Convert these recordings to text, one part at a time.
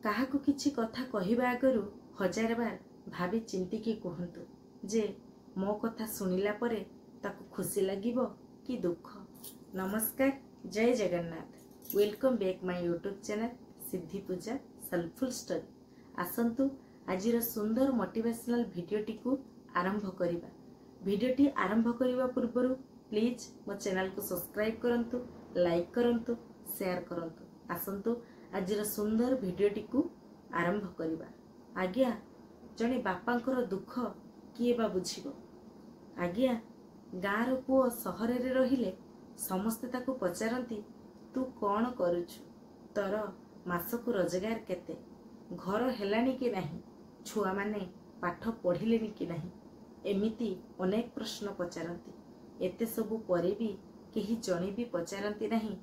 କାହାକୁ କିଛି କଥା କହିବା ଆଗରୁ ହଜାର ବାର ଭାବି ଚିନ୍ତିକି କୁହନ୍ତୁ ଯେ ମୋ କଥା ଶୁଣିଲା ପରେ ତାକୁ ଖୁସି ଲାଗିବ କି ଦୁଃଖ। ନମସ୍କାର, ଜୟ Jagannath. Welcome back my YouTube channel Siddhi Puja soulful story. ଆସନ୍ତୁ ଆଜିର ସୁନ୍ଦର ମୋଟିଭେସନାଲ ଭିଡ଼ିଓଟିକୁ ଆରମ୍ଭ କରିବା। ଭିଡ଼ିଓଟି ଆରମ୍ଭ କରିବା ପୂର୍ବରୁ ପ୍ଲିଜ୍ ମୋ ଚ୍ୟାନେଲକୁ ସବସ୍କ୍ରାଇବ୍ କରନ୍ତୁ, ଲାଇକ୍ କରନ୍ତୁ, ସେୟାର କରନ୍ତୁ। ଆସନ୍ତୁ ଆଜିର ସୁନ୍ଦର ଭିଡ଼ିଓଟିକୁ ଆରମ୍ଭ କରିବା। ଆଜ୍ଞା, ଜଣେ ବାପାଙ୍କର ଦୁଃଖ କିଏ ବା ବୁଝିବ? ଆଜ୍ଞା, ଗାଁର ପୁଅ ସହରରେ ରହିଲେ ସମସ୍ତେ ତାକୁ ପଚାରନ୍ତି, ତୁ କ'ଣ କରୁଛୁ, ତୋର ମାସକୁ ରୋଜଗାର କେତେ, ଘର ହେଲାଣି କି ନାହିଁ, ଛୁଆମାନେ ପାଠ ପଢ଼ିଲେଣି କି ନାହିଁ, ଏମିତି ଅନେକ ପ୍ରଶ୍ନ ପଚାରନ୍ତି। ଏତେ ସବୁ ପରେ ବି କେହି ଜଣେ ବି ପଚାରନ୍ତି ନାହିଁ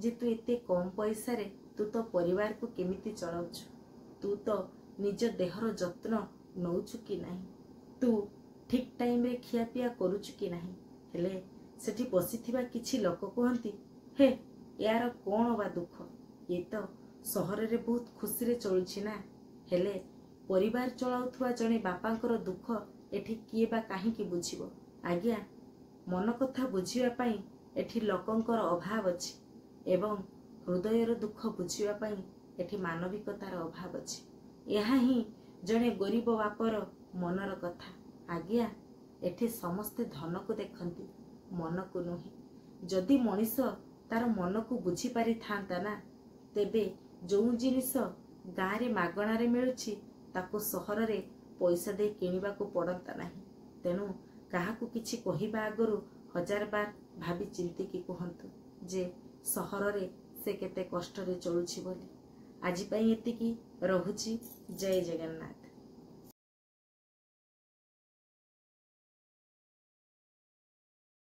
ଯେ ତୁ ଏତେ କମ୍ ପଇସାରେ ତୁ ତୋ ପରିବାରକୁ କେମିତି ଚଳାଉଛୁ, ତୁ ତ ନିଜ ଦେହର ଯତ୍ନ ନେଉଛୁ କି ନାହିଁ, ତୁ ଠିକ୍ ଟାଇମ୍ରେ ଖିଆପିଆ କରୁଛୁ କି ନାହିଁ। ହେଲେ ସେଠି ବସିଥିବା କିଛି ଲୋକ କୁହନ୍ତି, ହେ ୟାର କ'ଣ ବା ଦୁଃଖ, ଇଏ ତ ସହରରେ ବହୁତ ଖୁସିରେ ଚଳୁଛି ନା। ହେଲେ ପରିବାର ଚଳାଉଥିବା ଜଣେ ବାପାଙ୍କର ଦୁଃଖ ଏଠି କିଏ ବା କାହିଁକି ବୁଝିବ? ଆଜ୍ଞା, ମନ କଥା ବୁଝିବା ପାଇଁ ଏଠି ଲୋକଙ୍କର ଅଭାବ ଅଛି ଏବଂ ହୃଦୟର ଦୁଃଖ ବୁଝିବା ପାଇଁ ଏଠି ମାନବିକତାର ଅଭାବ ଅଛି। ଏହା ହିଁ ଜଣେ ଗରିବ ବାପର ମନର କଥା। ଆଜ୍ଞା, ଏଠି ସମସ୍ତେ ଧନକୁ ଦେଖନ୍ତି, ମନକୁ ନୁହେଁ। ଯଦି ମଣିଷ ତାର ମନକୁ ବୁଝିପାରିଥାନ୍ତା ନା, ତେବେ ଯେଉଁ ଜିନିଷ ଗାଁରେ ମାଗଣାରେ ମିଳୁଛି ତାକୁ ସହରରେ ପଇସା ଦେଇ କିଣିବାକୁ ପଡ଼ନ୍ତା ନାହିଁ। ତେଣୁ କାହାକୁ କିଛି କହିବା ଆଗରୁ ହଜାର ବାର ଭାବି ଚିନ୍ତିକି କୁହନ୍ତୁ ଯେ ସହରରେ ସେ କେତେ କଷ୍ଟରେ ଚଳୁଛି ବୋଲି। ଆଜି ପାଇଁ ଏତିକି ରହୁଛି। ଜୟ ଜଗନ୍ନାଥ।